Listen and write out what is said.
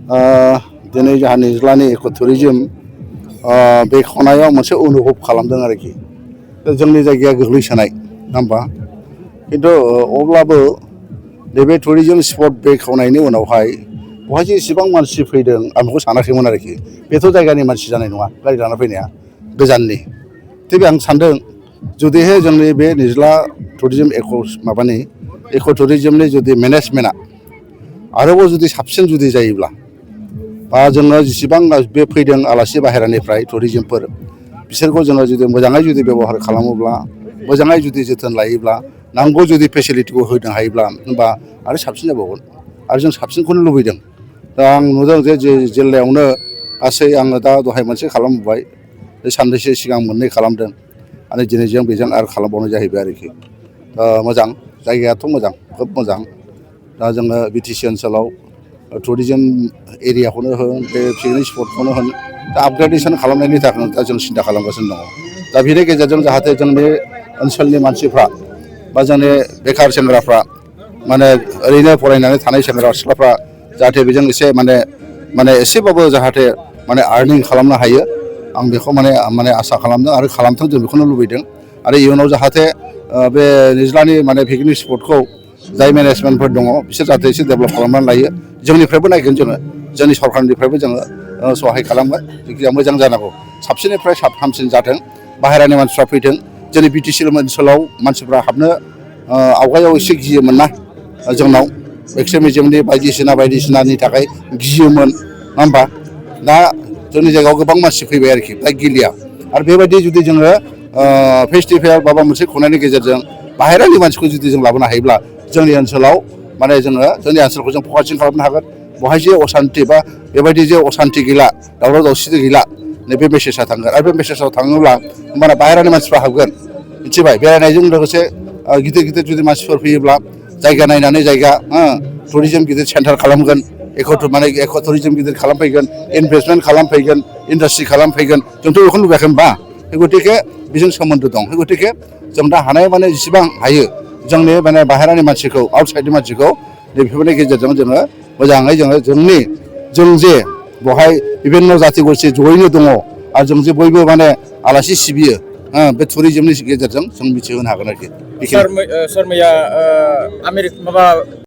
दिनै जोंहा निज्लानि इक' टुरिजम बेखेवनायाव मोनसे अनुभब खालामदों आरोखि जोंनि जायगाया गोग्लैसोनाय नङा होमबा खिन्थु अब्लाबो नैबे टुरिजम स्पट बेखेवनायनि उनावहाय बहाय जे इसेबां मानसि फैदों आं बेखौ सानाखैमोन आरोखि बेथ' जायगानि मानसि जानाय नङा गारि लाना फैनाया गोजाननि थिग आं सानदों जुदिहाय जोंनि बे निज्ला टुरिजम इक' टुरिजमनि जुदि मेनेजमेन्टआ आरोबाव जुदि साबसिन जुदि जायोब्ला बा जोङो जेसेबां बे फैदों आलासि बाहेरानिफ्राय टुरिजमफोर बिसोरखौ जोङो जुदि मोजाङै जुदि बेब'हार खालामोब्ला मोजाङै जुदि जोथोन लायोब्ला नांगौ जुदि फेसिलिटिखौ होनो हायोब्ला होनबा आरो साबसिन जाबावगोन आरो जों साबसिनखौनो लुबैदों दा आं नुदों जे जिल्लायावनो गासै आङो दा दहाय मोनसे खालामबोबाय साननैसो सिगां मोननै खालामदों आरो दिनै जों बेजों आरो खालामबावनाय जाहैबाय आरोखि मोजां जायगायाथ' मोजां खोब मोजां दा जोङो बिटिसि ओनसोलाव टुरिजम एरियाखौनो होन बे पिकनिक स्पटखौनो होन दा आपग्रेडेसन खालामनायनि थाखाय दा जों सिन्था खालामगासिनो दङ दा बेनि गेजेरजों जाहाथे जोंनि ओनसोलनि मानसिफ्रा बा जोंनि बेखार सेंग्राफ्रा माने ओरैनो फरायनानै थानाय सेंग्रा सिख्लाफ्रा जाहाथे बेजों एसे माने एसेबाबो जाहाथे माने आर्निं खालामनो हायो आं बेखौ माने आसा खालामदों आरो खालामथों जों बेखौनो लुबैदों आरो इयुनाव जाहाथे बे निज्लानि माने पिकनिक स्पटखौ जाय मेनेजमेन्टफोर दङ बिसोर जाहाथे एसे डेभेलप खालामनानै लायो जोंनिफ्रायबो नायगोन जोङो जोंनि सरकारनिफ्रायबो जोङो सहाय खालामगोन जायखिजाया मोजां जानांगौ साबसिननिफ्राय हामसिन जाथों बाहेरानि मानसिफ्रा फैथों जोंनि बिटिसि ओनसोलाव मानसिफ्रा हाबनो आवगायाव एसे गियोमोन ना जोंनाव एक्सट्रिमिजमनि बायदिसिनानि थाखाय गियोमोन नङा होमबा दा जोंनि जायगायाव गोबां मानसि फैबाय आरोखि दा गिलिया आरो बेबायदि जुदि जोङो फेस्टिभेल माबा मोनसे खुंनायनि गेजेरजों बाहेरानि मानसिखौ जुदि जों लाबोनो हायोब्ला जोंनि ओनसोलाव माने जोङो जोंनि ओनसोलखौ जों फकासिं खालामनो हागोन बहाय जे असान्थि बा बेबायदि जे असान्थि गैला दावराव दावसि गैला नैबे मेसेजआ थांगोन आरो बे मेसेजाव थाङोब्ला होमबाना बाहेरानि मानसिफ्रा हाबगोन मिथिबाय बेरायनायजों लोगोसे गिदिर जुदि मानसिफोर फैयोब्ला जायगा नायनानै जायगा टुरिजम गिदिर सेन्टार खालामगोन इक' टुरिजम गिदिर खालामफैगोन इनभेस्टमेन्ट खालामफैगोन इन्डास्ट्रि खालामफैगोन जोंथ' बेखौनो लुबैयाखै होनबा गतिके बेजों सोमोन्दो दं गतिके जों दा हानाय माने जेसेबां हायो जोंनि माने बाहेरानि मानसिखौ आउटसाइडनि मानसिखौ बेफोरनि गेजेरजों जोङो मोजाङै जों जे बेवहाय बिभिन्न जाथि गस्थि जयैनो दङ आरो जों जे बयबो माने आलासि सिबियो बे टुरिजमनि गेजेरजों जों मिथिहोनो हागोन आरोखि सार मैया